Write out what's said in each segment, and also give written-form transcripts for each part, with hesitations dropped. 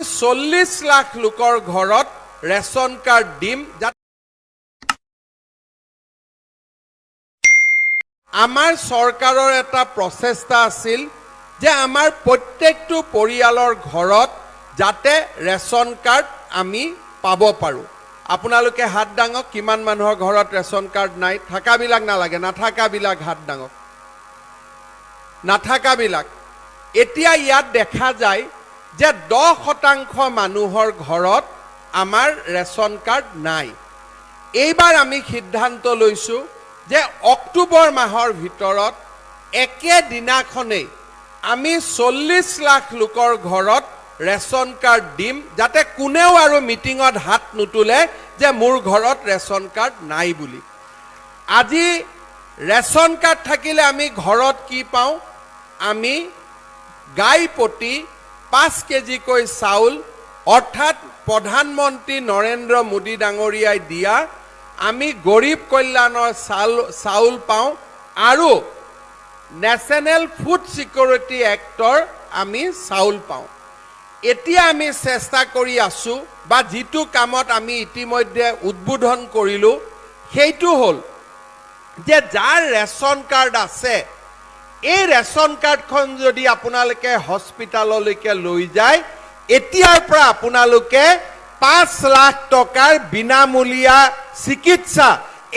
40 লাখ লোকৰ ঘৰত ration card দিম, যাতে আমাৰ চৰকাৰৰ এটা প্ৰচেষ্টা আছিল যে আমাৰ প্ৰত্যেকটো পৰিয়ালৰ ঘৰত যাতে ৰেচন কাৰ্ড আমি পাব পাৰোঁ। আপোনালোকে হাত দাঙক, কিমান মানুহৰ ঘৰত ৰেচন কাৰ্ড নাই? থাকাবিলাক নালাগে, নাথাকাবিলাক হাত দাঙক, নাথাকাবিলাক। এতিয়া ইয়াত দেখা যায় যে 10% মানুহৰ ঘৰত আমাৰ ৰেচন কাৰ্ড নাই। এইবাৰ আমি সিদ্ধান্ত লৈছোঁ যে অক্টোবৰ মাহৰ ভিতৰত একেদিনাখনেই আমি 40 লাখ লোকৰ ঘৰত ৰেচন কাৰ্ড দিম, যাতে কোনেও আৰু মিটিঙত হাত নোতোলে যে মোৰ ঘৰত ৰেচন কাৰ্ড নাই বুলি। আজি ৰেচন কাৰ্ড থাকিলে আমি ঘৰত কি পাওঁ? আমি গাই প্ৰতি 5 কেজিকৈ চাউল, অৰ্থাৎ প্ৰধানমন্ত্ৰী নৰেন্দ্ৰ মোদী ডাঙৰীয়াই দিয়া আমি গৰীব কল্যাণৰ চাউল পাওঁ আৰু নেশ্যনেল ফুড ছিকিউৰিটি এক্টৰ আমি চাউল পাওঁ। এতিয়া আমি চেষ্টা কৰি আছোঁ বা যিটো কামত আমি ইতিমধ্যে উদ্বোধন কৰিলোঁ, সেইটো হ'ল যে যাৰ ৰেচন কাৰ্ড আছে, এই ৰেচন কাৰ্ডখন যদি আপোনালোকে হস্পিটেললৈকে লৈ যায়, এতিয়াৰ পৰা আপোনালোকে 5 লাখ টকাৰ বিনামূলীয়া চিকিৎসা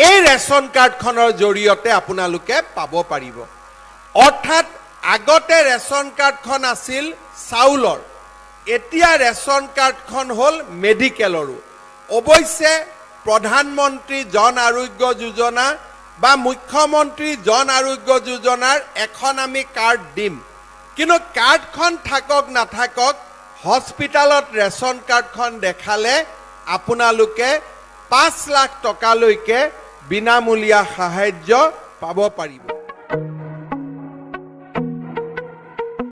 এই ৰেচন কাৰ্ডখনৰ জৰিয়তে আপোনালোকে পাব পাৰিব। অৰ্থাৎ আগতে ৰেচন কাৰ্ডখন আছিল চাউলৰ, এতিয়া ৰেচন কাৰ্ডখন হ'ল মেডিকেলৰো। অৱশ্যে প্ৰধানমন্ত্ৰী জন আৰোগ্য যোজনা বা মুখ্যমন্ত্ৰী জন আৰোগ্য যোজনাৰ এখন আমি কাৰ্ড দিম, কিন্তু কাৰ্ডখন থাকক নাথাকক, হস্পিটেলত ৰেচন কাৰ্ডখন দেখালে আপোনালোকে 5 লাখ টকালৈকে বিনামূলীয়া সাহায্য পাব পাৰিব।